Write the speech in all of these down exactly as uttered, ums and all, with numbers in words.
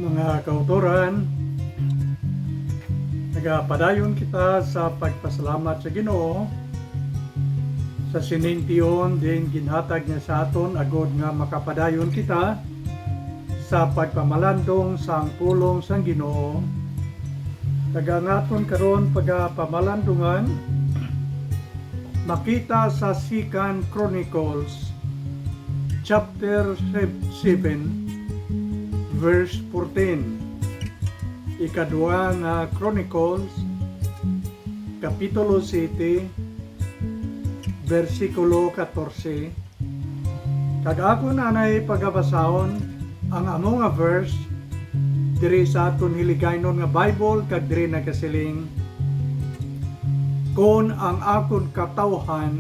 Mga kautoran, nagapadayon kita sa pagpasalamat sa Ginoo sa sining tion din ginhatag niya sa aton, agod nga makapadayon kita sa pagpamalandong sang pulong sang Ginoo. Kag ang aton karon pagapamalandungan makita sa Second Chronicles chapter seven, verse fourteen. Ikadua nga Chronicles, Kapitulo siete, bersikulo katorse. Kag akon anay pagabasahon ang amo nga verse diri sa aton hiligaynon nga Bible, kag diri nagasiling, "Kon ang akon katawhan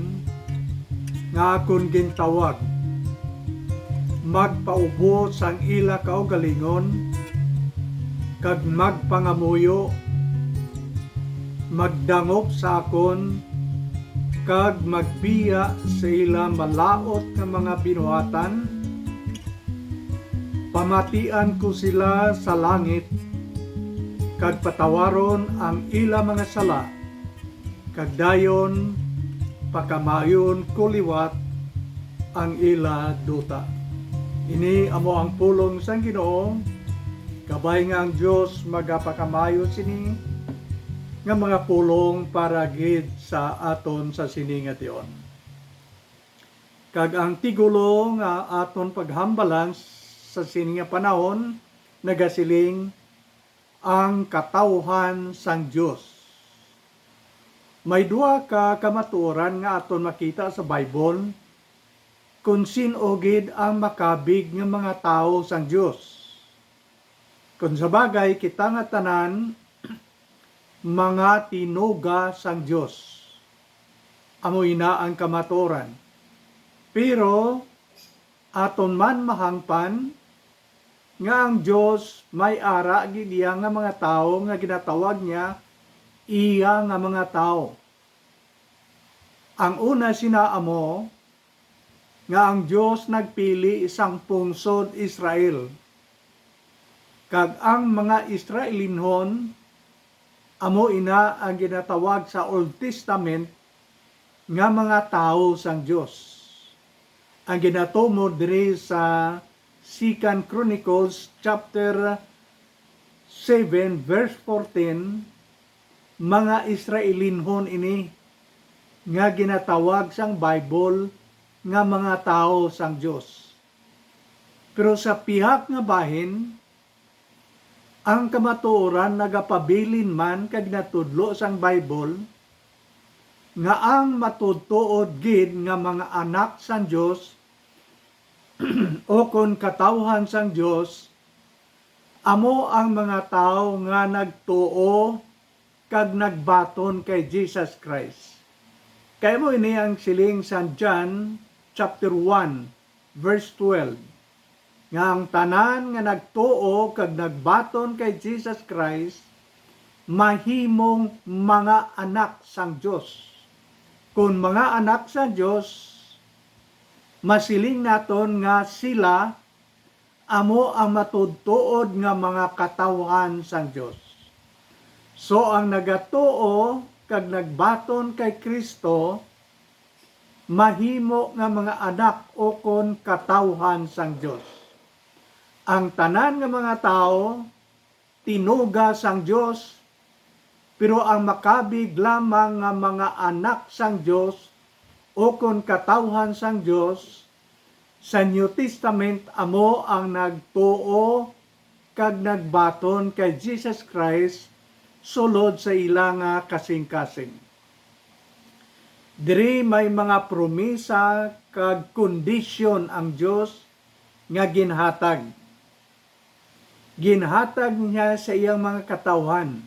nga akon gintawag magpaubo sang ila kaugalingon, kag magpangamuyo, magdangop sa akon, kag magbiya sa ila malaut nga mga binuhatan, pamatian ko sila sa langit, kag patawaron ang ila mga sala, kag dayon pakamayon ko liwat ang ila duta." Ini amo ang pulong sang Ginoo. Kabay nga ang Dios magapakamayo sini nga mga pulong para gid sa aton sa sini nga tion. Kag ang titulo nga aton paghambalan sa sini nga panahon nagasiling, "Ang Katawhan sang Dios." May duha ka kamatuoran nga aton makita sa Bible kon sin-o gid ang makabig nga mga tawo sang Dios. Kon sa bagay, kita nga tanan mga tinuga sang Dios. Amo ina ang kamatuoran. Pero aton man mahangpan nga ang Dios may ara gid iya nga mga tawo nga ginatawag niya iya nga mga tawo. Ang una sina amo nga ang Dios nagpili sang pungsod Israel, kag ang mga Israelinhon amo ina ang ginatawag sa Old Testament nga mga tawo sang Dios. Ang ginatumod diri sa Second Chronicles chapter seven, verse fourteen, mga Israelinhon ini nga ginatawag sang Bible nga mga tawo sang Dios. Pero sa pihak nga bahin, ang kamatuoran nagapabilin man kag natudlo sang Bible nga ang matuod-tuod gid nga mga anak sang Dios o kon katawhan sang Dios amo ang mga tawo nga nagtuo kag nagbaton kay Jesus Christ. Kay amo ini ang siling sang John chapter one, verse twelve, nga ang tanan nga nagtuo kag nagbaton kay Jesus Christ mahimong mga anak sang Dios. Kon mga anak sang Dios, masiling naton nga sila amo ang matuod-tuod nga mga katawhan sang Dios. So, ang nagatuo kag nagbaton kay Cristo mahimo nga mga anak ukon katawhan sang Dios. Ang tanan nga mga tawo tinuga sang Dios, pero ang makabig lamang nga mga anak sang Dios ukon katawhan sang Dios sa New Testament amo ang nagtuo kag nagbaton kay Jesus Christ sulod sa ila nga kasingkasing. Diri may mga promesa kag kondisyon ang Dios nga ginhatag. Ginhatag niya sa iyang mga katawhan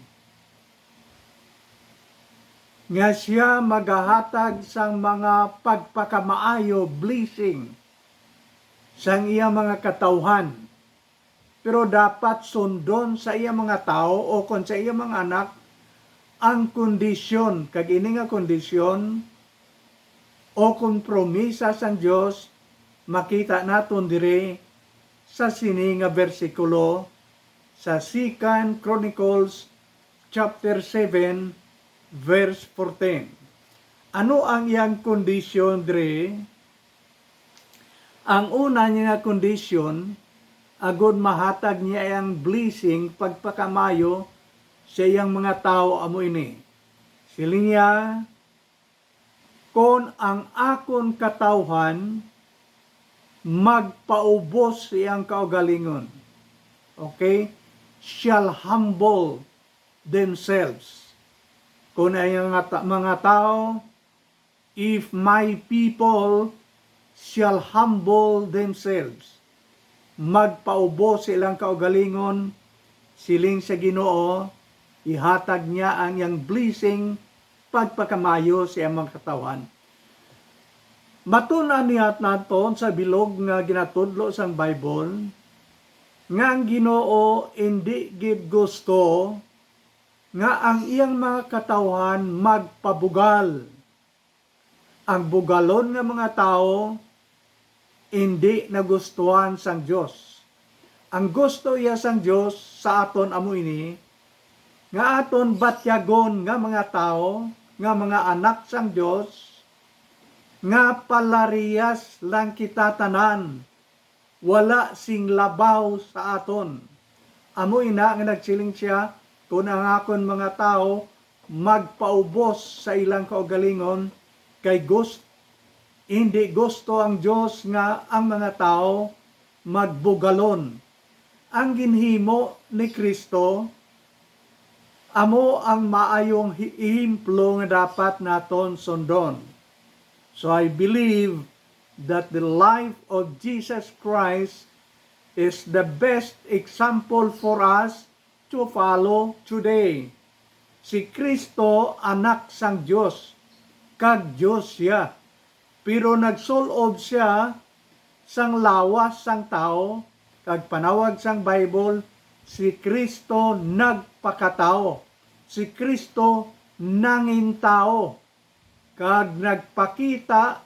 nga siya magahatag sang mga pagpakamaayo, blessing, sang iyang mga katawhan. Pero dapat sundon sa iyang mga tawo o kon sa iyang mga anak ang kondisyon, kag ini nga kondisyon o kon promesa sang Dios makita naton diri sa sini nga bersikulo sa Second Chronicles chapter seven, verse fourteen. Ano ang iyang kondisyon diri? Ang una niya nga kondisyon, agod mahatag niya ang blessing, pagpakamayo sa iyang mga tawo, amo ini. Siling niya, "Kon ang akon katawhan magpaubos sa iyang kaugalingon," okay, "shall humble themselves." Kon ang mga ta-, mga tawo, "If my people shall humble themselves," magpaubos sa ilang kaugalingon, siling sa Ginoo, ihatag niya ang iyang blessing, pagpakamayo sa iyang mga katawhan. Matun-an niya naton sa bilog nga ginatudlo sang Bible nga ang Ginoo indi gid gusto nga ang iyang mga katawhan magpabugal. Ang bugalon nga mga tawo indi nagustuhan sang Dios. Ang gusto iya sang Dios sa aton amo ini, nga aton batyagon nga mga tawo, nga mga anak sang Dios, nga palarihas lang kita tanan, wala sing labaw sa aton. Amo ina nga nagsiling sia, "Kon ang akon mga tawo magpaubos sa ilang kaugalingon," kay gust-, indi gusto ang Dios nga ang mga tawo magbugalon. Ang ginhimo ni Cristo amo ang maayong hi-, ehemplo nga dapat naton sundon. So I believe that the life of Jesus Christ is the best example for us to follow today. Si Cristo, Anak sang Dios, kag Dios sia. Pero nagsul-ob sia sang lawas sang tawo, kag panawag sang Bible, si Cristo nagpakatawo. Si Cristo nangin tawo kag nagpakita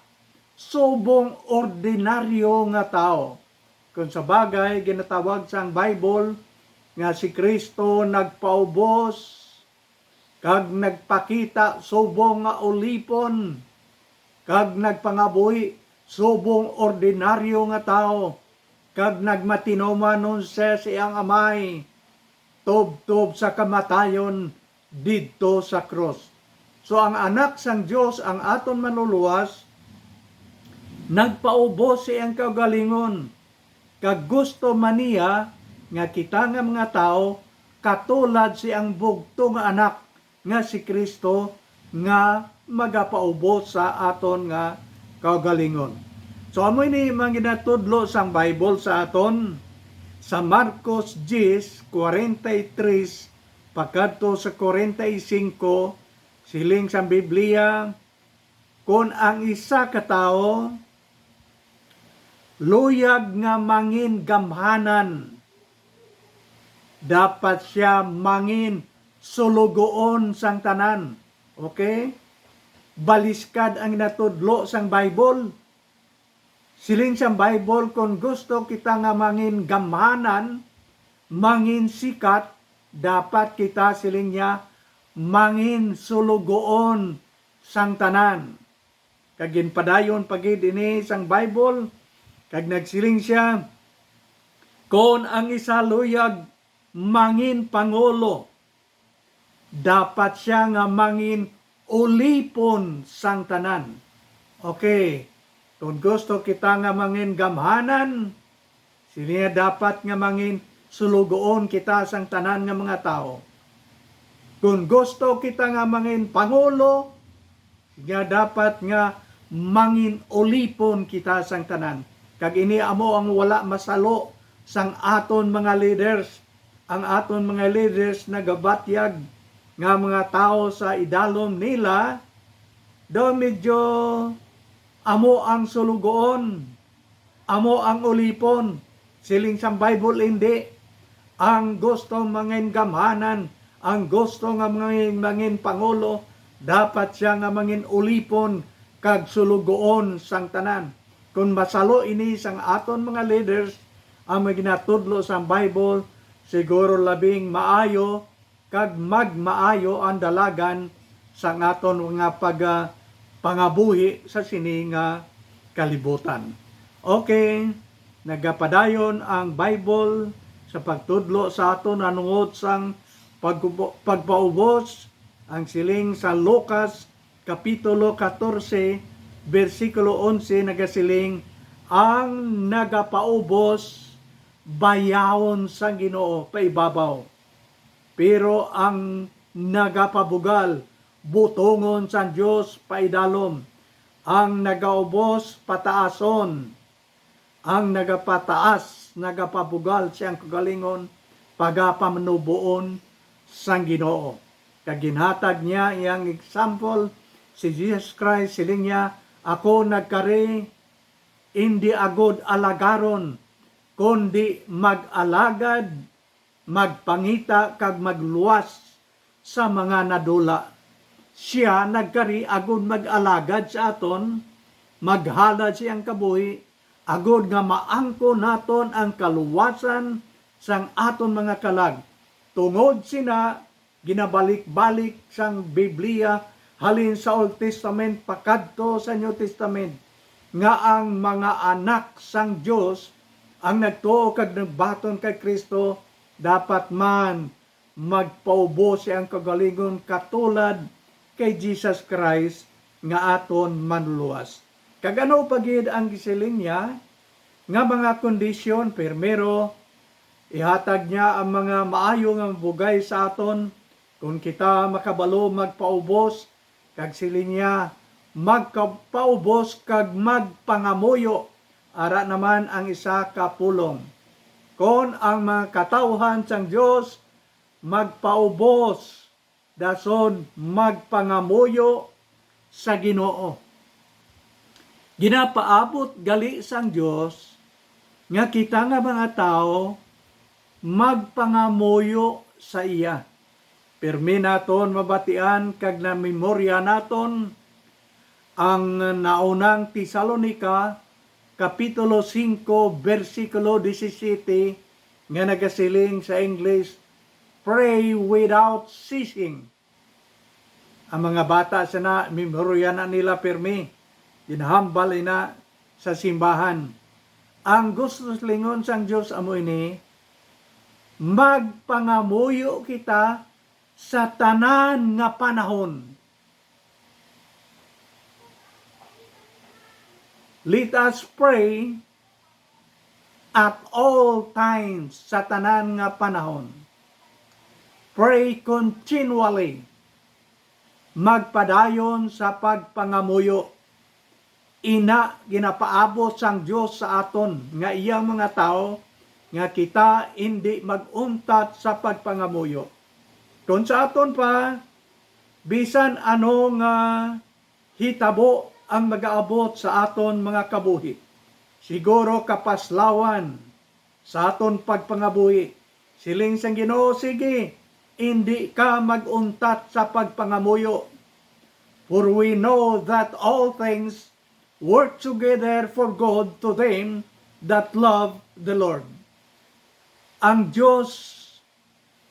subong ordinaryo nga tawo. Kon sa bagay, ginatawag sang Bible nga si Cristo nagpaubos kag nagpakita subong nga ulipon, kag nagpangabuhi subong ordinaryo nga tawo, kag nagmatinumanon sia sa iyang Amay tubtob sa kamatayon didto sa krus. So, ang Anak sang Dios, ang aton Manluluwas, nagpaubos sa iyang kaugalingon, kag gusto man niya nga kita nga mga tawo katulad sa iyang bugtong nga Anak nga si Cristo nga magapaubos sa aton nga kaugalingon. So, amo ini ang ginatudlo sang Bible sa aton sa Marcos diyes, kwarenta y tres pakadto sa kwarenta y singko, siling sang Biblia, "Kon ang isa ka tawo luyag nga mangin gamhanan, dapat sia mangin sulugoon sang tanan." Okay? Baliskad ang natudlo sang Bible. Siling sang Bible, kon gusto kita nga mangin gamhanan, mangin sikat, dapat kita, siling niya, mangin sulugoon sang tanan. Kag ginpadayon pa gid ini sang Bible, kag nagsiling sia, "Kon ang isa luyag mangin pangulo, dapat sia nga mangin ulipon sang tanan." Okay, kon gusto kita nga mangin gamhanan, sila dapat nga mangin sulugoon kita sang tanan nga mga tawo. Kon gusto kita nga mangin pangulo, nga dapat nga mangin ulipon kita sang tanan. Kag ini amo ang wala masalo sang aton mga leaders, ang aton mga leaders nagabatyag nga mga tawo sa idalom nila, daw medyo amo ang sulugoon, amo ang ulipon. Siling sang Bible, hindi. Ang gusto mangin gamhanan, ang gusto nga mangin, mangin pangulo, dapat sia nga mangin ulipon kag sulugoon sang tanan. Kon masalo ini sang aton mga leaders, ang mga ginatudlo sang Bible, Siguro labing maayo kag magmaayo ang dalagan sang aton nga pag, ah, pangabuhi sa sini nga kalibutan. Okay, nagapadayon ang Bible sa pagtudlo sa aton nahanungod sang pagkubo-, pagpaubos, ang siling sa Lucas Kapitulo katorse, bersikulo onse nagasiling, "Ang nagapaubos bayawon sang Ginoo paibabaw, pero ang nagapabugal butongon sang Dios paidalom. Ang nagaubos pataason, ang nagapataas, nagapabugal siyang kagalingon, pagapamanuboon sang Ginoo." Kag ginhatag niya iyang example si Jesus Christ, siling niya, "Ako nagkari indi agud alagaron, kundi mag-alagad, magpangita kag magluwas sa mga nadula." Sia nagkari agud mag-alagad sa aton, maghalad sa iyang kabuhi, agud nga maangkon naton ang kaluwasan sang aton mga kalag. Tungod sina, ginabalik-balik sang Biblia, halin sa Old Testament pakadto sa New Testament, nga ang mga anak sang Dios, ang nagtuo kag nagbaton kay Cristo, dapat man magpaubos sa iyang kagalingon katulad kay Jesus Christ nga aton Manlulowas. Kag ano pa gid ang gisiling niya nga mga kondisyon? Primero, ihatag niya ang mga maayo nga mabugay sa aton kon kita makabalo magpaubos, kag siling niya, magpaubos kag magpangamuyo. Ara naman ang isa ka pulong, kon ang mga katawuhan sang Dios magpaubos, dason magpangamuyo sa Ginoo. Ginapaabot gali sang Dios nga kita nga mga tawo magpangamuyo sa iya. Pirmi naton mabatian kag namemorya naton ang naunang Tesalonica, Kapitulo singko, bersikulo disisiyete, nga nagasiling sa English, "Pray without ceasing." Ang mga bata sana, memorya na nila pirmi. Ginahambal ina sa simbahan. Ang gusto lingon sang Dios amo ini, magpangamuyo kita sa tanan nga panahon. Let us pray at all times, sa tanan nga panahon. Pray continually. Magpadayon sa pagpangamuyo. Ina, ginapaabot sang Dios sa aton nga iyang mga tawo nga kita indi mag-untat sa pagpangamuyo. Kon sa aton pa, bisan ano nga hitabo ang magaabot sa aton mga kabuhi, siguro kapaslawan sa aton pagpangabuhi. Siling sang Ginoo, "Sige, indi ka mag-untat sa pagpangamuyo. For we know that all things work together for good to them that love the Lord." Ang Dios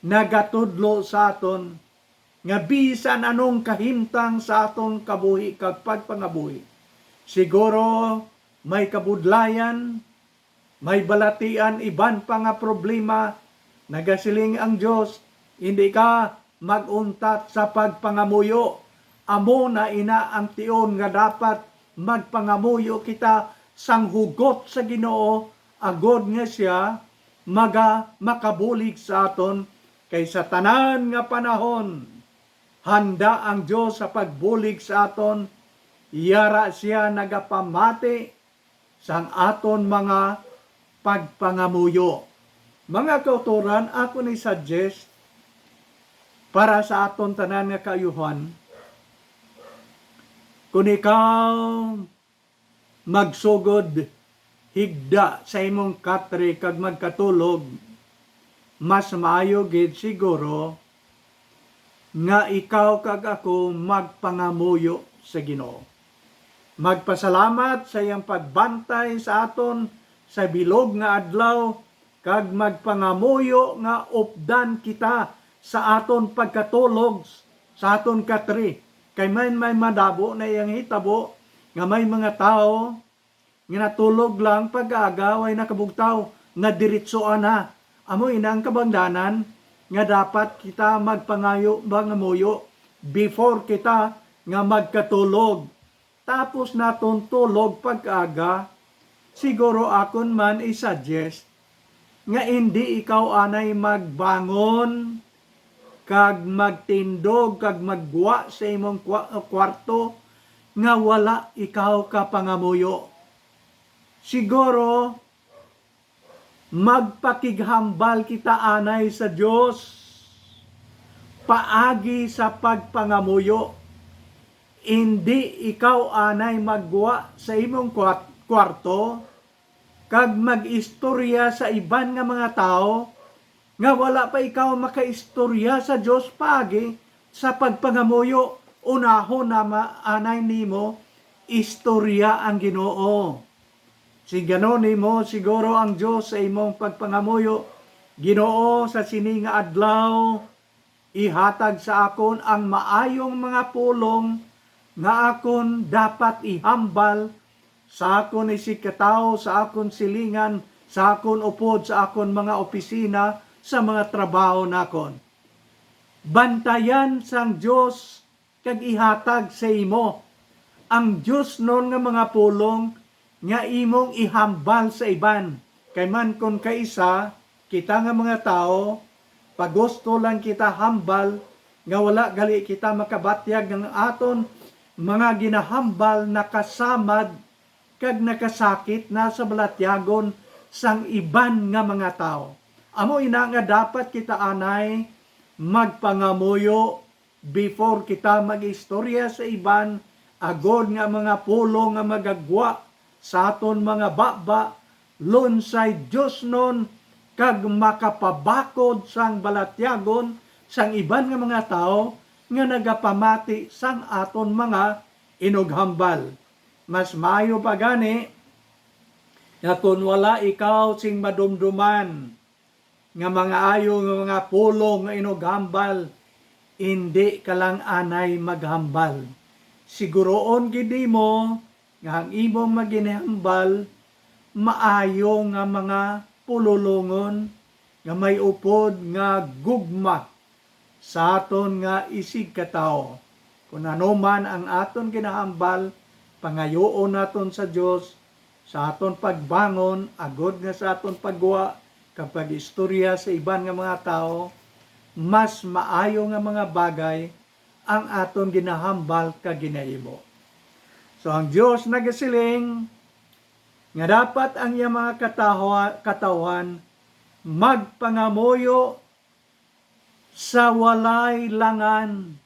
nagatudlo sa aton nga bisan anong kahimtang sa aton kabuhi kag pagpangabuhi, siguro may kabudlayan, may balatian, iban pa nga problema, nagasiling ang Dios, "Hindi ka mag-untat sa pagpangamuyo." Amo na ina ang tion nga dapat magpangamuyo kita sang hugot sa Ginoo, agod nga sia maga-, makabulig sa aton, kay sa tanan nga panahon handa ang Dios sa pagbulig sa aton, yara sia nagapamati sang aton mga pagpangamuyo. Mga kautoran, ako ni suggest para sa aton tanan nga kaayuhan, kung ikaw magsugod higda sa imong katre kag magkatulog, mas maayo gid siguro nga ikaw kag ako magpangamuyo sa Ginoo. Magpasalamat sa iyang pagbantay sa aton sa bilog nga adlaw, kag magpangamuyo nga updan kita sa aton pagkatulog, sa aton katri. Kay may, may madabo na iyang hitabo nga may mga tawo nga natulog lang pag-aga, way nakabugtaw, nadiritsoan na. Amo ina ang kabangdanan nga dapat kita magpangayo, mangamuyo before kita nga magkatulog. Tapos naton tulog pag-aga, siguro akon man i-suggest nga indi ikaw anay magbangon kag magtindog kag maggwa sa imong kwa-, kwarto nga wala ikaw kapangamuyo. Siguro, magpakighambal kita anay sa Dios paagi sa pagpangamuyo. Indi ikaw anay maggwa sa imong kwat-, kwarto kag mag-istorya sa iban nga mga tawo nga wala pa ikaw makaistorya sa Dios paagi sa pagpangamuyo. Unahon na ma-, anay nimo istorya ang Ginoo. Singgano nimo siguro ang Dios sa imong pagpangamuyo, "Ginoo, sa sini nga adlaw, ihatag sa akon ang maayong mga pulong nga akon dapat ihambal sa akon isigkatawo, sa akon silingan, sa akon upod, sa akon mga opisina, sa mga trabaho nakon." Bantayan sang Dios kag ihatag sa imo ang diosnon nga mga pulong nga imong ihambal sa iban. Kay man kon kaisa kita nga mga tawo, pagusto lang kita hambal nga wala gali kita makabatyag nga ang aton mga ginahambal nakasamad kag nakasakit na sa balatyagon sang iban nga mga tawo. Amo ina nga dapat kita anay magpangamuyo before kita mag-istorya sa iban, agod nga mga pulong nga magagwa sa aton mga baba, lunsay diosnon, kag makapabakod sang balatyagon sang iban nga mga tawo nga nagapamati sang aton mga inughambal. Mas maayo pa gani nga kon wala ikaw sing madumduman nga mga ayo nga mga pulong nga inughambal, indi ka lang anay maghambal. Siguroon gid nimo nga ang imong maginhambal maayo nga mga pululongon nga may upod nga gugma sa aton nga isigkatawo. Kon ano man ang aton ginahambal, pangayoon naton sa Dios sa aton pagbangon, agod nga sa aton pagwa kag pag-istorya sa iban nga mga tawo, mas maayo nga mga bagay ang aton ginahambal kag ginahimo. So, ang Dios nagasiling nga dapat ang iya mga katahwa-, katawhan magpangamuyo sa walay langan,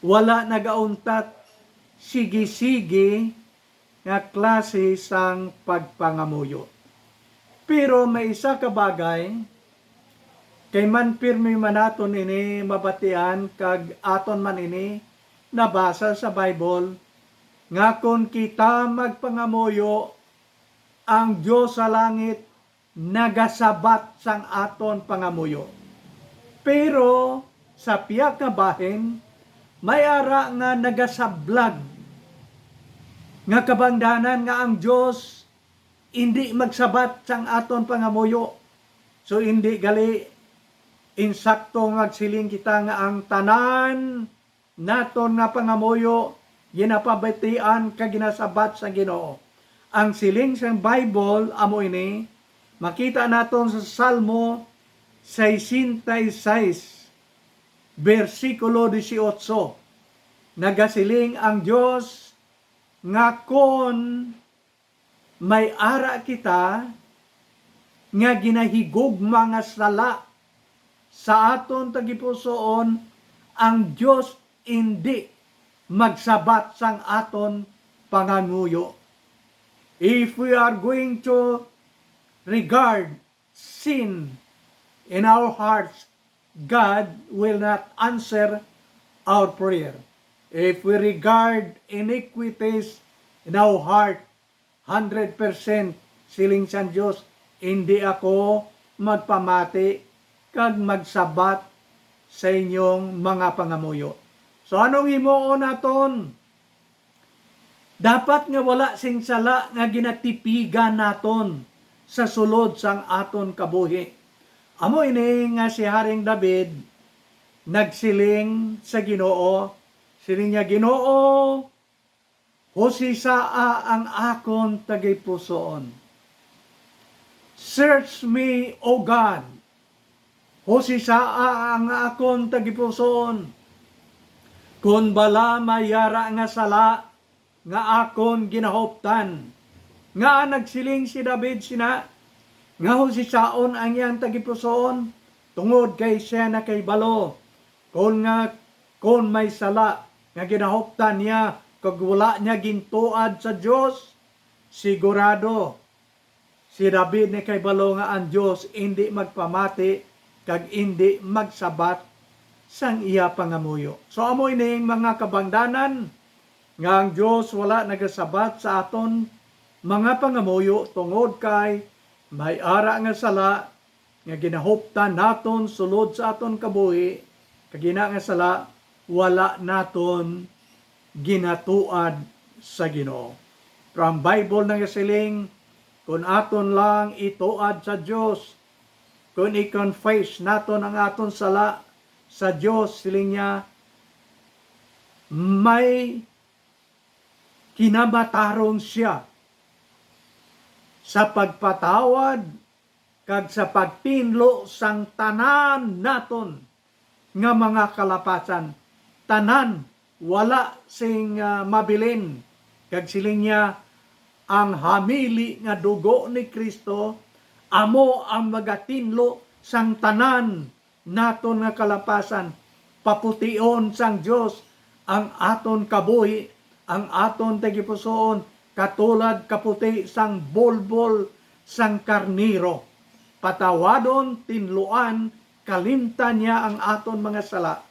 wala nagauntat sige-sige nga klase sang pagpangamuyo. Pero may isa ka bagay, kay man pirmi man naton ini mabatian kag aton man ini nabasa sa Bible, nga kon kita magpangamuyo, ang Dios sa langit nagasabat sang aton pangamuyo. Pero sa pihak nga bahin, may ara nga nagasablag nga kabangdanan nga ang Dios indi magsabat sang aton pangamuyo. So, indi gali insakto nga magsiling kita nga ang tanan naton nga pangamuyo ginapabatian kag ginasabat sang Ginoo. Ang siling sang Bible amo ini, makita naton sa Salmo sesenta y seis, bersikulo dieciocho. Nagasiling ang Dios nga kon may ara kita nga ginahigugma nga sala sa aton tagipusoon, ang Dios indi magsabat sang aton pangamuyo. If we are going to regard sin in our hearts, God will not answer our prayer. If we regard iniquities in our heart, hundred percent, siling sang Dios, indi ako magpamati kag magsabat sa inyong mga pangamuyo. So, anong himuon naton? Dapat nga wala sing sala nga ginatipigan naton sa sulod sang aton kabuhi. Amo ini nga si Haring David nagsiling sa Ginoo, siling niya, "Ginoo, husisaa ang akon tagipusoon. Search me, O God. Husisaa ang akon tagipusoon. Kon bala may ara nga sala nga akon ginahuptan." Nga nagsiling si David sina nga husisaon ang iyang tagipusoon, tungod kay sia nakahibalo kon nga, kon may sala nga ginahuptan niya kag wala niya gintuad sa Dios, sigurado si David nakahibalo nga ang Dios indi magpamati kag indi magsabat sang iya pangamuyo. So, amo ining mga kabangdanan nga ang Dios wala nagasabat sa aton mga pangamuyo tungod kay may ara nga sala nga ginahuptan naton sulod sa aton kabuhi, kag ina nga sala wala naton ginatuad sa Ginoo. Pero ang Bible nagasiling, kung aton lang ituad sa Dios, kung i-confess naton ang aton sala sa Dios, siling niya, may kinamatarong siya sa pagpatawad kag sa pagtinlo sang tanan naton nga mga kalapasan, tanan, wala sing, ah, mabilin. Kag siling niya, ang hamili nga dugo ni Cristo amo ang magatinlo sang tanan naton nga kalapasan. Papution sang Dios ang aton kabuhi, ang aton tagipusoon, katulad kaputi sang bulbol sang karnero. Patawadon, tinluan, kalimtan niya ang aton mga sala.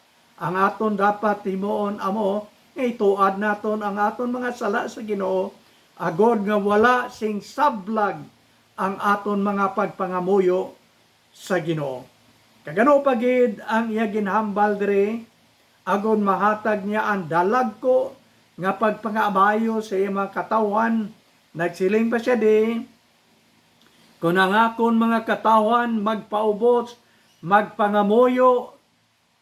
Ang aton dapat himuon amo nga ituad naton ang aton mga sala sa Ginoo, agod nga wala sing sablag ang aton mga pagpangamuyo sa Ginoo. Kag ano pa gid ang iya ginhambal diri, agod mahatag niya ang dalagko nga pagpangamaayo sa iya mga katawhan? Nagsiling pa sia di, "Kon ang akon mga katawhan magpaubos, magpangamuyo,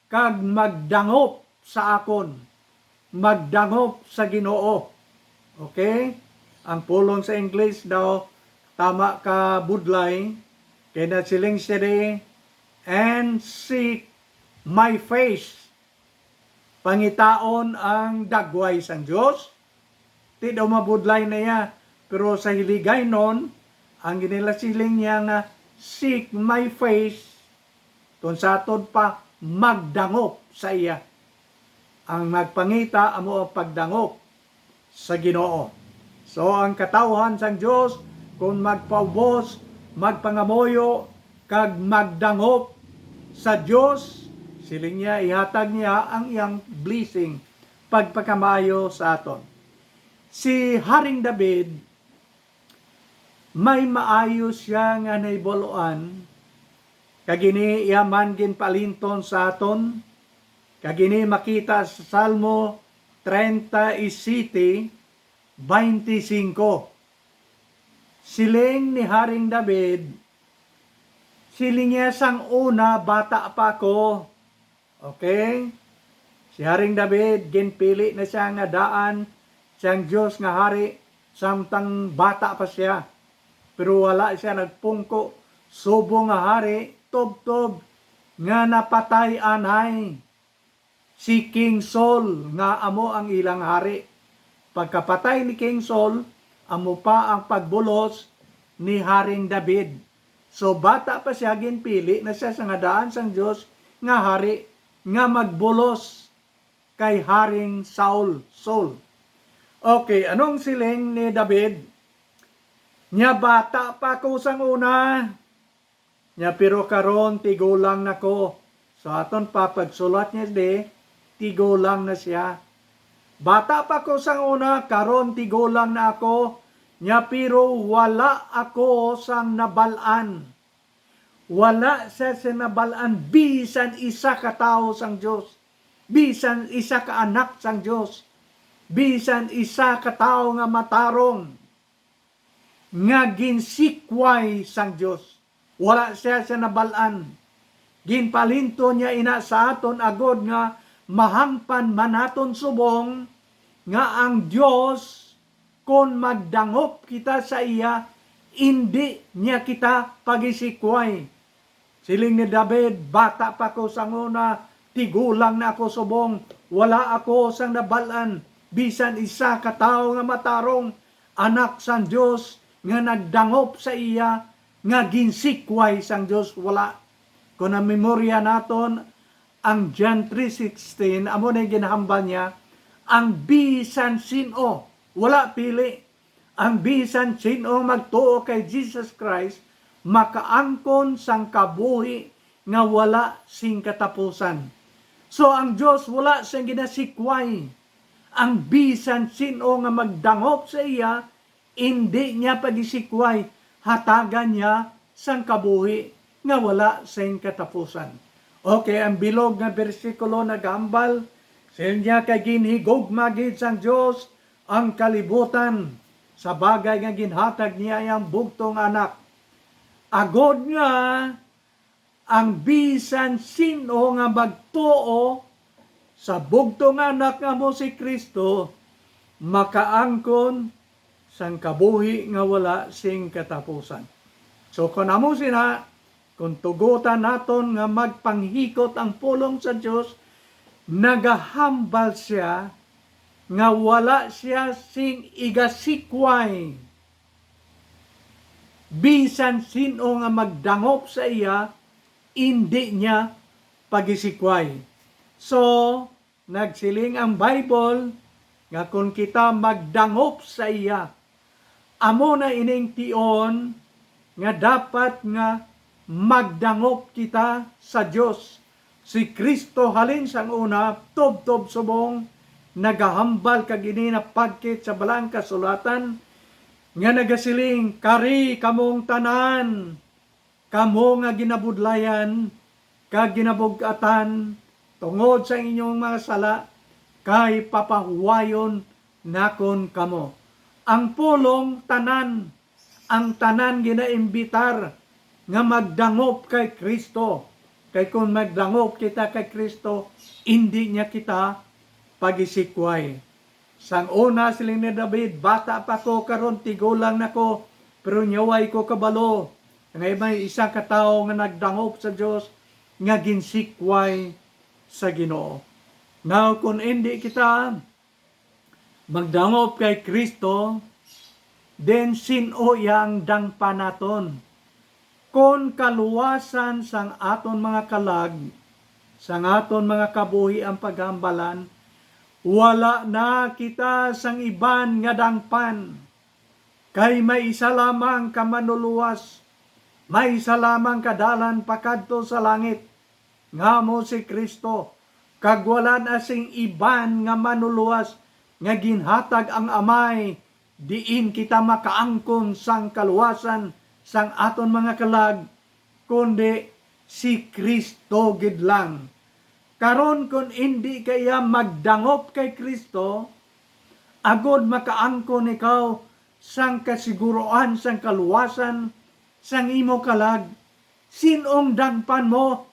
kag magdangop sa akon," magdangop sa Ginoo. Okay? Ang pulong sa English daw tama ka budlay, kay nasiling siya di, "And seek my face." Pangitaon ang dagway sang Dios. Ti daw mabudlay na iya, pero sa Hiligaynon, ang ginilasiling niya nga, "Seek my face," kung sa aton pa, magdangop sa iya. Ang magpangita amo ang pagdangop sa Ginoo. So, ang katawhan sang Dios, kung magpaubos, magpangamuyo, kag magdangop sa Dios, siling niya, ihatag niya ang iyang blessing, pagpakamaayo sa aton. Si Haring David, may maayo siya nga nahibaluan, kag ini iya man ginpalinton sa aton, kag ini makita sa Salmo treinta y siete, veinticinco. Siling ni Haring David, siling niya, "Sang una, bata pa ako." Okay? Si Haring David, ginpili na siya nga daan sang Dios nga hari samtang bata pa siya. Pero wala siya nagpungko subong nga hari, tubtob nga napatay anay si King Saul nga amo ang ilang hari. Pagkapatay ni King Saul, amo pa ang pagbulos ni Haring David. So, bata pa siya, ginpili na siya sa nga daan sang Dios nga hari nga magbulos kay Haring Saul, Saul. Okay, anong siling ni David? Niya, "Bata pa ko sang una, nya, pero karon tigulang na ko." So, aton pa pagsulat niya di, tigulang na siya. "Bata pa ko sang una, karon tigulang na ako, niya, pero wala ako sang nabal-an. Wala siya sa nabal-an bisan isa ka tawo sang Dios, bisan isa ka anak sang Dios, bisan isa ka tawo nga matarong nga ginsikway sang Dios. Wala siya sa nabal-an. Ginpalinto niya ina sa aton agod nga mahangpan man naton subong nga ang Dios, kon magdangop kita sa iya, indi niya kita pagisikway. Siling ni David, "Bata pa ko sang una, tigulang na ako subong, wala ako sang nabal-an bisan isa ka tawo nga matarong, anak sang Dios, nga nagdangop sa iya, nga ginsikway sang Dios, wala." Kung namemorya naton ang John three sixteen, amo na ginahambal niya, ang bisan sin-o, wala pili, ang bisan sin-o magtuo kay Jesus Christ makaangkon sang kabuhi nga wala sing katapusan. So, ang Dios wala siyang ginasikway. Ang bisan sin-o nga magdangop sa iya, indi niya pagisikway, hatagan niya sang kabuhi nga wala sing katapusan. Okay, ang bilog nga bersikulo nagahambal, siling niya, "Kay ginhigugma gid sang Dios ang kalibutan sa bagay nga ginhatag niya iyang bugtong Anak, agod nga ang bisan sin-o nga magtuo sa bugtong Anak nga amo si Cristo makaangkon sang kabuhi nga wala sing katapusan." So, kung amo sina, kung tugutan naton nga magpanghikot ang pulong sa Dios, nagahambal siya nga wala siya sing igasikway. Bisan sin-o nga magdangop sa iya, indi niya pagisikway. So, nagsiling ang Bible nga kon kita magdangop sa iya, amo na ining tion nga dapat nga magdangop kita sa Dios. Si Cristo halin sang una, tubtob subong, nagahambal kag ini napagkit sa Balaang Kasulatan nga nagasiling, "Kari kamong tanan, kamo nga ginabudlayan kag ginabug-atan tungod sa inyong mga sala, kay papahuwayon nakon kamo." Ang pulong tanan, ang tanan ginaimbitar nga magdangop kay Cristo. Kay kon magdangop kita kay Cristo, indi niya kita pagisikway. Sang una, siling ni David, "Bata pa ko, karon tigulang na ko, pero nyaway ko kabalo nga may isa ka tawo nga nagdangop sa Dios nga ginsikway sa Ginoo." Now, kung indi kita magdangop kay Cristo, then sin-o iya ang dangpan naton? Kon kaluwasan sang aton mga kalag, sang aton mga kabuhi ang paghambalan, wala na kita sang iban nga dangpan. Kay may isa lamang ka manluluwas, may isa lamang ka dalan pakadto sa langit, nga amo si Cristo, kag wala na sing iban nga manluluwas nga ginhatag ang Amay, diin kita makaangkon sang kaluwasan sang aton mga kalag, kundi si Cristo gid lang. Karon, kon indi ka iya magdangop kay Cristo, agod makaangkon ikaw sang kasiguruan sang kaluwasan sang imo kalag, sin-ong dangpan mo?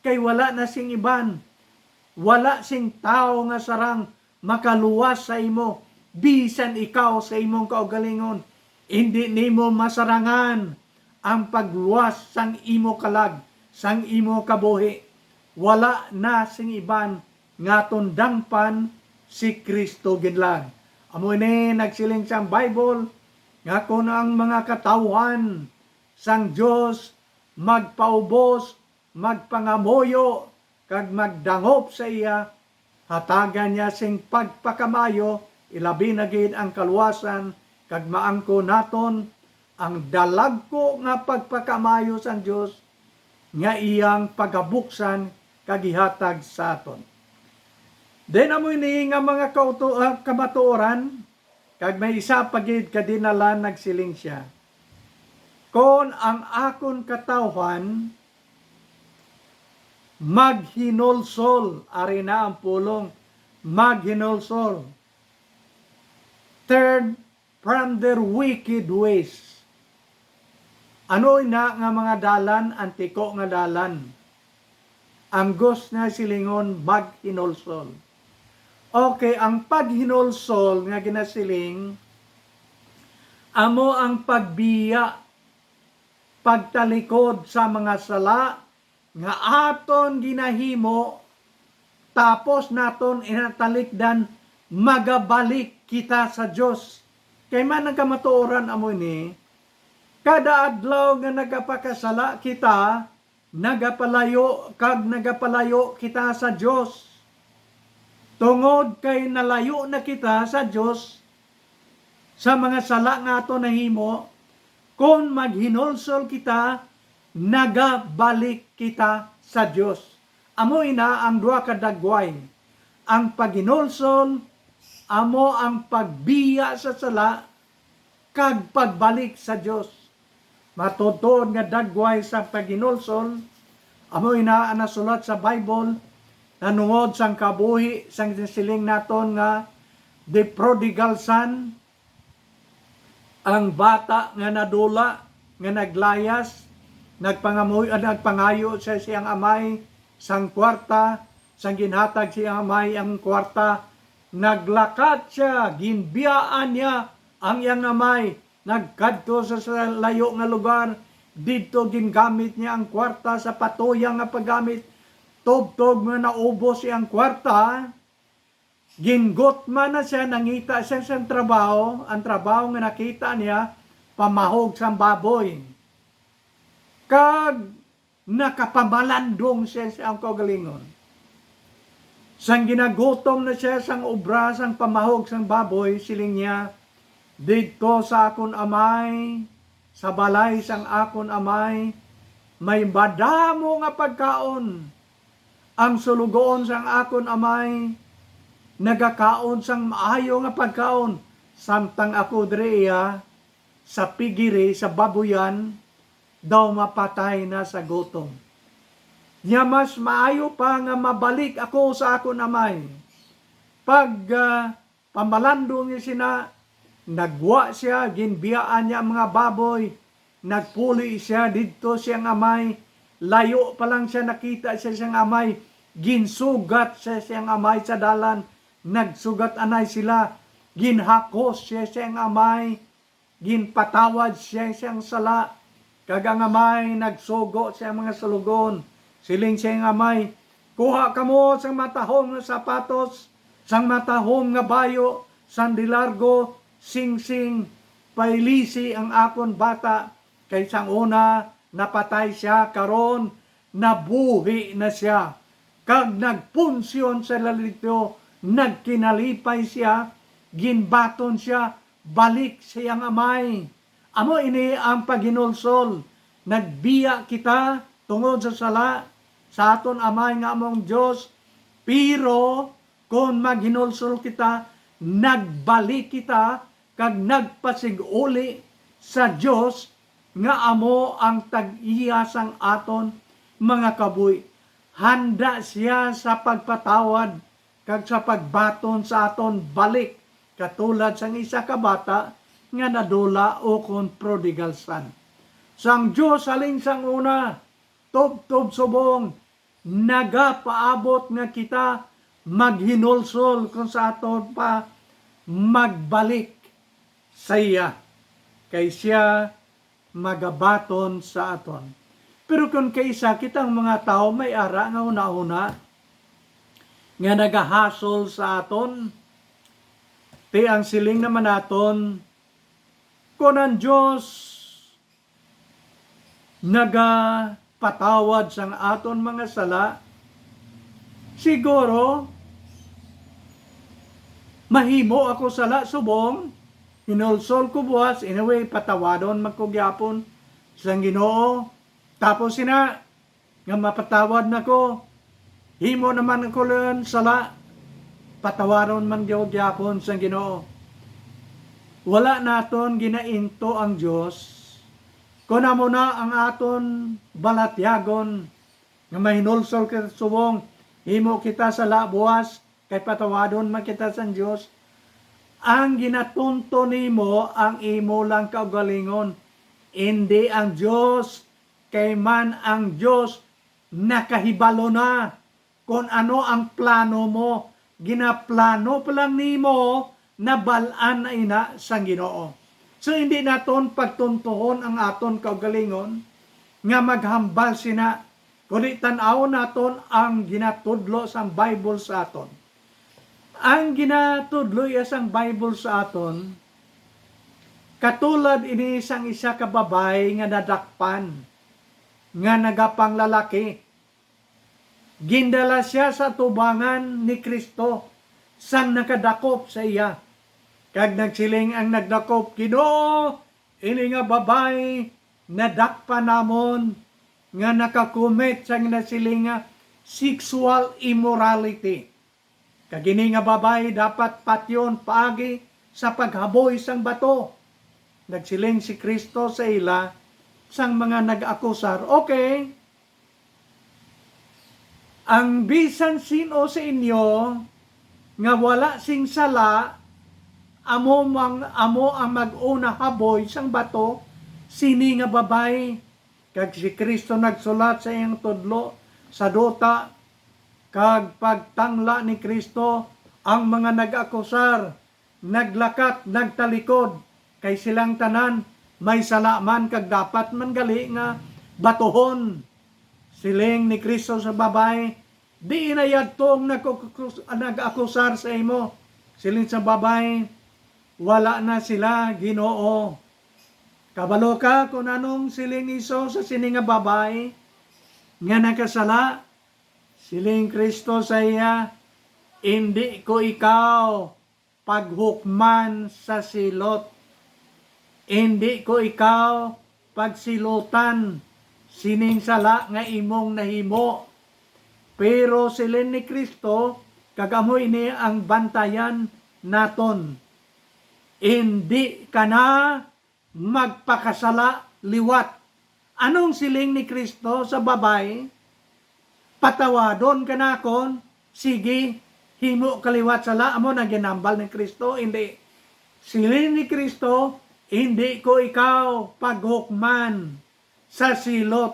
Kay wala na sing iban, wala sing tawo nga sarang makaluwas sa imo, bisan ikaw sa imong kaugalingon. Indi nimo masarangan ang pagluwas sang imo kalag, sang imo kabuhi. Wala na sing iban nga aton dangpan, si Cristo gid lang. Amo ini nagsiling sang Bible, nga kon ang mga katawuhan sang Dios magpaubos, magpangamuyo, kag magdangop sa iya, hatagan niya sing pagpakamaayo, ilabi na gid ang kaluwasan, kag maangkon naton ang dalagku nga pagpakamaayo sang Dios nga iyang pagabuksan kag ihatag sa aton. Then amo ini nga mga kauto-, ah, kamatuoran, Kag may isa pa gid ka dinalan, nagsiling sia, "Kon ang akon katawhan maghinulsol," ari na ang pulong, "maghinulsol, turn from their wicked ways." Ano ina nga mga dalan, antiko nga dalan? Ang Dios na silingon, maghinulsol. Okay, ang paghinulsol nga ginasiling, amo ang pagbiya, pagtalikod sa mga sala nga aton ginahimo, tapos naton inatalikdan, magabalik kita sa Dios. Kay man ang kamatuoran amo ini, kada adlaw nga nagapakasala kita, nagapalayo kag nagapalayo kita sa Dios. Tungod kay nalayo na kita sa Dios, sa mga sala nga aton nahimo, kon maghinulsol kita, nagabalik kita sa Dios. Amo ina ang duha ka dagway. Ang paghinulsol amo ang pagbiya sa sala kag pagbalik sa Dios. Matuod-tuod nga dagway sa paghinulsol amo ina ang nasulat sa Bible, nanungod sang kabuhi sang siling naton nga the prodigal son, ang bata nga nadula, nga naglayas, nagpangamuy-, ah, nagpangayo sa siyang amay sang kwarta, sang ginhatag siyang amay ang kwarta, naglakat sia, ginbiyaan niya ang iyang amay, nagkadto sa, sa layo nga lugar, didto gingamit niya ang kwarta sa patuyang nga paggamit. Tubtob nga naubos iyang kwarta, gingutman na sia, nangita sia sang trabaho, ang trabaho nga nakita niya, pamahog sang baboy. Kag nakapamalandong sia sa iyang kaugalingon. Sang ginagutom na sia sang obra sang pamahog sang baboy, siling niya, "Didto sa akon amay, sa balay sang akon amay, may madamo nga pagkaon. Ang sulugoon sang akon amay nagakaon sang maayo nga pagkaon, samtang ako diri iya sa pigiri sa baboyan, daw mapatay na sa gutom. Nya mas maayo pa nga mabalik ako sa akon amay." Pag, ah, pamalandong niya sina, nagwa sia, ginbiyaan niya ang mga baboy, nagpuli sia didto siyang amay. Layo pa lang sia, nakita siya siyang amay, ginsugat siya siyang amay sa dalan, nagsugat anay sila, ginhakos siya siyang amay, ginpatawad siya siyang sala, kag ang amay nagsugo sa iyang mga sulugon. Siling sa iyang amay, "Kuha kamo sang matahom nga sapatos, sang matahom nga bayo, sandilargo, singsing, pailisi ang akon bata, kay sang una napatay sia, karon nabuhi na sia, kag nagpunsyon sa lalito, nagkinalipay sia, ginbaton sia balik sa iyang amay." Amo ini ang paghinulsol. Nagbiya kita tungod sa sala sa aton amay nga amo ang Dios, pero kon maghinulsol kita, nagbalik kita kag nagpasig-uli sa Dios nga amo ang tag-iya sang aton mga kabuhi. Handa sia sa pagpatawad kag sa pagbaton sa aton balik, katulad sang isa ka bata nga nadula ukon prodigal son. Sang Dios halin sang una, tubtob subong, nagapaabot nga kita maghinulsol kon sa aton pa magbalik sa iya, kay sia magabaton sa aton. Pero kon kaisa kitang mga tawo may ara nga hunahuna nga nagahasol sa aton, ti ang siling naman naton, kon ang Dios nagapatawad sang aton mga sala, siguro mahimo ako sala subong, hinulsol ko buas, anyway, patawadon man ko gyapon sang Ginoo. Tapos sina, nga mapatawad na ko, himo naman ko lang sala, patawaron man gyud gyapon sang Ginoo. Wala naton ginainto ang Dios. Kon amo na ang aton balatyagon nga mahinulsol kita subong, himo kita sa labuas, kay patawadon man kita sang Dios. Ang ginatunto nimo ang imo lang kaugalingon, indi ang Dios, kay man ang Dios nakahibalo na kon ano ang plano mo. Ginaplano pa lang nimo, nabal-an na ina sang Ginoo. So, hindi naton pagtuntohon ang aton kaugalingon nga maghambal sina, kundi tan-awon naton ang ginatudlo sang Bible sa aton. Ang ginatudlo iya sang Bible sa aton, katulad ini sang isa ka babayi nga nadakpan nga nagapanglalaki. Gindala sia sa atubangan ni Cristo sang nakadakop sa iya. Kag nagsiling ang nagdakop, "Ginoo, ini nga babayi nadakpan namon nga nakakomit sang nasiling nga sexual immorality. Kag ini nga babayi dapat patyon paagi sa paghaboy sang bato." Nagsiling si Cristo sa ila sang mga nag-akusar, "Okay, ang bisan sin-o sa inyo nga wala sing sala, amo mang, amo ang mag-una haboy sang bato sini nga babayi." Kag si Cristo nagsulat sa iyang tudlo sa duta, kag pagtangla ni Cristo, ang mga nag-akusar naglakat, nagtalikod, kay silang tanan may sala man kag dapat man gali nga batuhon. Siling ni Cristo sa babayi, "Diin na yadto ang nagkukus-, nag-akusar sa imo?" Siling sa babayi, "Wala na sila, Ginoo." Kabalo ka kon anong siling ni Jesus sa sini nga babayi nga nakasala? Siling Cristo sa iya, "Indi ko ikaw paghukman sa silot. Indi ko ikaw pagsilotan sining sala nga imong nahimo." Pero siling ni Cristo, kag amo ini ang bantayan naton, "Indi ka na magpakasala liwat." Anong siling ni Cristo sa babayi? "Patawadon ka nakon, sige, himo ka liwat sala." Amo na ginhambal ni Cristo? Hindi. Siling ni Cristo, "Hindi ko ikaw paghukman sa silot,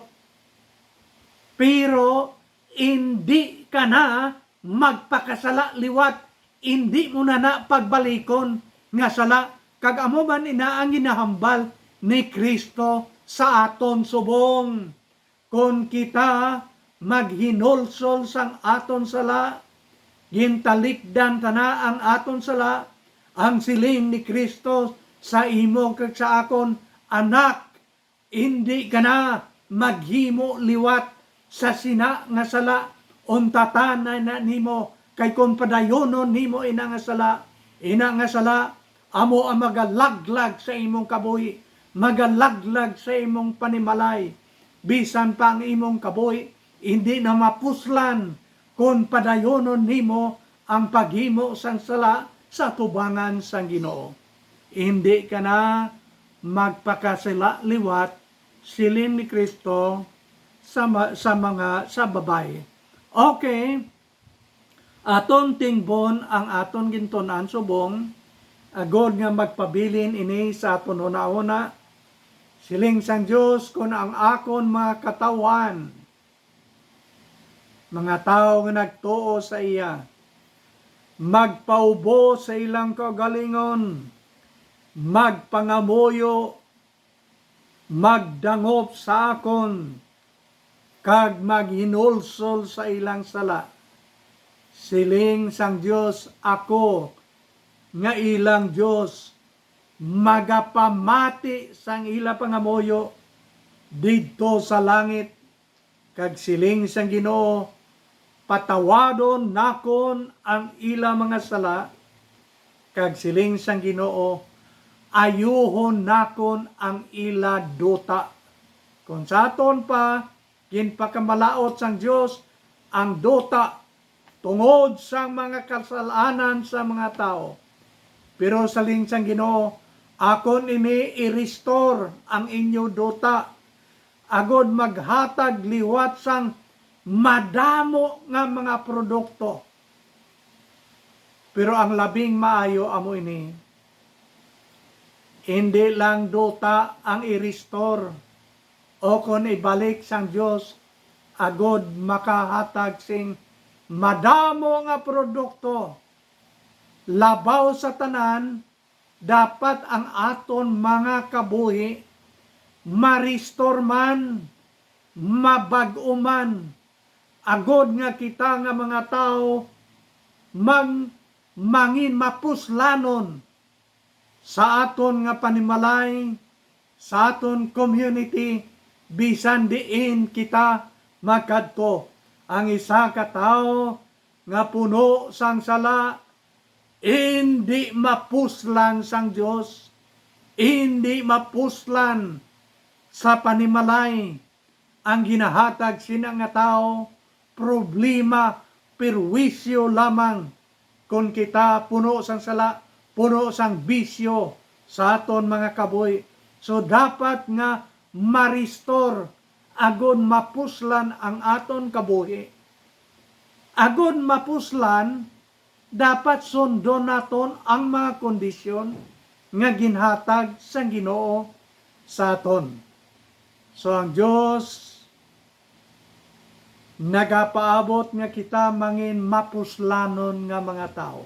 pero hindi ka na magpakasala liwat, indi mo na na pagbalikon nga sala." Kag amo man ina ang ginahambal ni Cristo sa aton subong. Kon kita maghinulsol sang aton sala, gintalikdan ta na ang aton sala, ang siling ni Cristo sa imo kag sa akon, "Anak, indi ka na maghimo liwat sa sina nga sala. Untatan na, na nimo, kay kon padayonon nimo ina nga sala, ina nga sala amo ang magalaglag sa imong kabuhi, magalaglag sa imong panimalay. Bisan pa ang imong kabuhi, hindi na mapuslan kon padayonon nimo ang paghimo sang sala sa atubangan sang Ginoo. Hindi ka na magpakasala liwat," siling ni Cristo sa ma-, sa mga, sa babayi. Okay, aton tingbon ang aton gintun-an subong, agod nga magpabilin ini sa aton hunahuna. Siling sang Dios, "Kon ang akon mga katawhan, mga tawo nga nagtuo sa iya, magpaubos sa ilang kaugalingon, magpangamuyo, magdangop sa akon, kag maghinulsol sa ilang sala," siling sang Dios, "Ako nga ilang Dios, magapamati sang ila pangamuyo didto sa langit." Kag siling sang Ginoo, "Patawadon nakon ang ila mga sala." Kag siling sang Ginoo, "Ayuhon nakon ang ila duta." Kon sa aton pa, ginpakamalaut sang Dios ang duta tungod sang mga kasalanan sa mga tawo. Pero siling sang Ginoo, Akon ini i-restore ang inyo duta, agod maghatag liwat sang madamo nga mga produkto. Pero ang labing maayo amo ini, indi lang duta ang i-restore o kon ibalik sang Dios, agod makahatag sing madamo nga produkto. Labaw sa tanan, dapat ang aton mga kabuhi ma-restore man, mabag-o man, agod nga kita nga mga tawo mang-, mangin mapuslanon sa aton nga panimalay, sa aton community, bisan diin kita makadto. Ang isa ka tawo nga puno sang sala, indi mapuslan sang Dios, indi mapuslan sa panimalay. Ang ginahatag sina nga tawo, problema, perwisyo lamang. Kon kita puno sang sala, puno sang bisyo sa aton mga kabuhi, so dapat nga ma-restore agod mapuslan ang aton kabuhi. Agod mapuslan, dapat sundon naton ang mga kondisyon nga ginhatag sang Ginoo sa aton. So, ang Dios nagapaabot nga kita mangin mapuslanon nga mga tawo.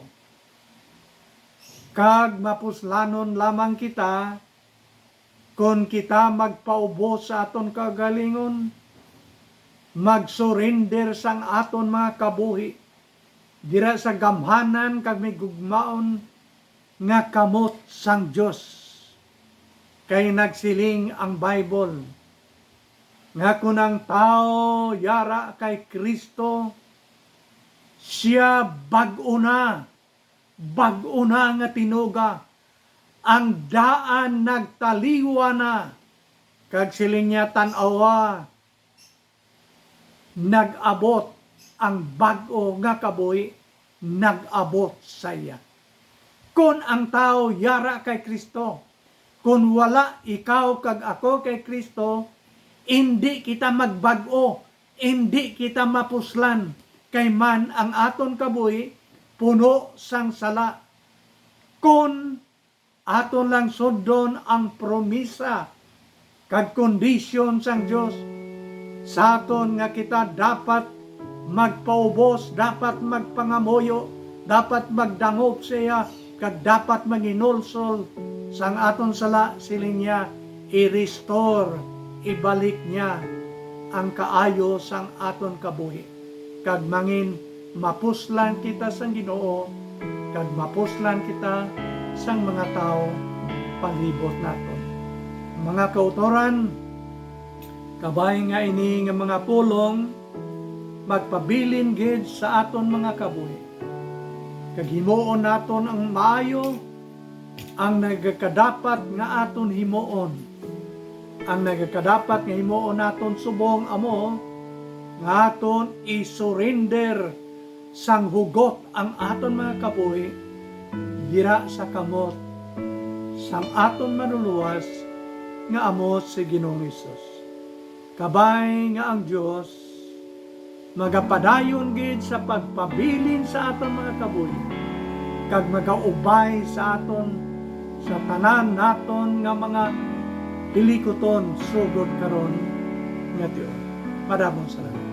Kag mapuslanon lamang kita kon kita magpaubos sa aton kaugalingon, mag-surrender sang aton mga kabuhi dira sa gamhanan kag may gugmaon nga kamot sang Dios. Kay nagsiling ang Bible nga kon ang tawo yara kay Cristo, sia bag-o na, bag-o na nga tinuga, ang daan nagtaliwa na. Kag siling niya, "Tan-awa, nag-abot ang bag-o nga kabuhi, nag-abot sa iya." Kon ang tawo yara kay Cristo, kon wala ikaw kag ako kay Cristo, indi kita magbag-o, indi kita mapuslan, kay man ang aton kabuhi puno sang sala. Kon aton lang sundon ang promisa kag kondisyon sang Dios sa aton nga kita dapat magpaubos, dapat magpangamuyo, dapat magdangop sa iya, kag dapat manginulsol sang aton sala, siling niya, i-restore, ibalik niya ang kaayo sang aton kabuhi, kag mangin mapuslan kita sang Ginoo, kag mapuslan kita sang mga tawo palibot naton. Mga kautoran, kabay nga ini nga mga pulong magpabilin gid sa aton mga kabuhi, kag himuon naton ang maayo, ang nagakadapat nga aton himuon. Ang nagakadapat nga himuon naton subong amo nga aton i-surrender sang hugot ang aton mga kabuhi dira sa kamot sang aton Manlulowas nga amo si Ginoong Hesus. Kabay nga ang Dios magapadayon gid sa pagpabilin sa aton mga kabuhi, kag magaubay sa aton sa tanan naton nga mga hilikuton sugod karon nga tion. Madamong salamat.